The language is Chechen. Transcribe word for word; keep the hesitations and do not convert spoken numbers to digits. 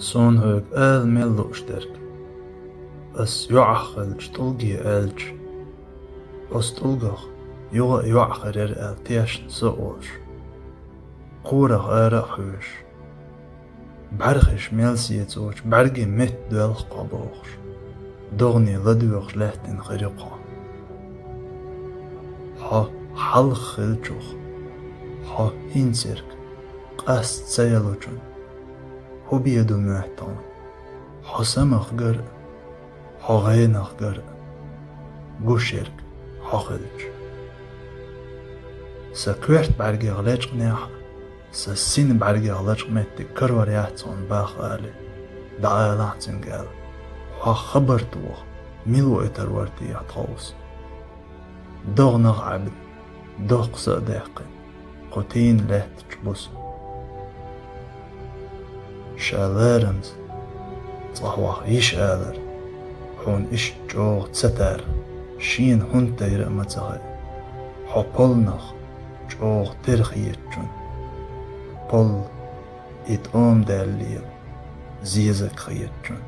Суна хьоьга ала мел лууш дерг. Ас йоӀах хилча тӀулге аьлча, оцу тӀулгах юха а йоӀ хир яра аьлла тешна со а олуш, кхорах ара а хьоьжуш, бӀаьрхиш мел сецочу бӀаьргийн метта доьлху кхо бохуш, догӀане ладоьгӀуш лаьттина хир ю кхо. Хьо хьалха хилчух, хьо хӀинцерг къаста ца ялучун хӀун бен ду моьтту хьуна? Хьо самах гар а, хьо гӀенах гар а, гуш ерг хьо хилча. Сан коьрта бӀаьргех лечкъинехь а, сан сина бӀаьргех лачкъа меттиг карор яц хьуна бах алий, дӀаалахь цуьнга аьлла, хьох хабар тоха, мила вуо и тарвар техьа тховса. ДогӀанах Ӏаьбна, доккха са а даьккхина, кху тийна лаьттачу буса. Ша ларамза, цкъа хьох йиш алар, хьуна иштта чӀогӀа ца тар, шена хӀунда тайра а ма ца хаьа. Хьо полнах чӀогӀа тера хетачун, пол и тӀом даьлла лела зезаг хетачун.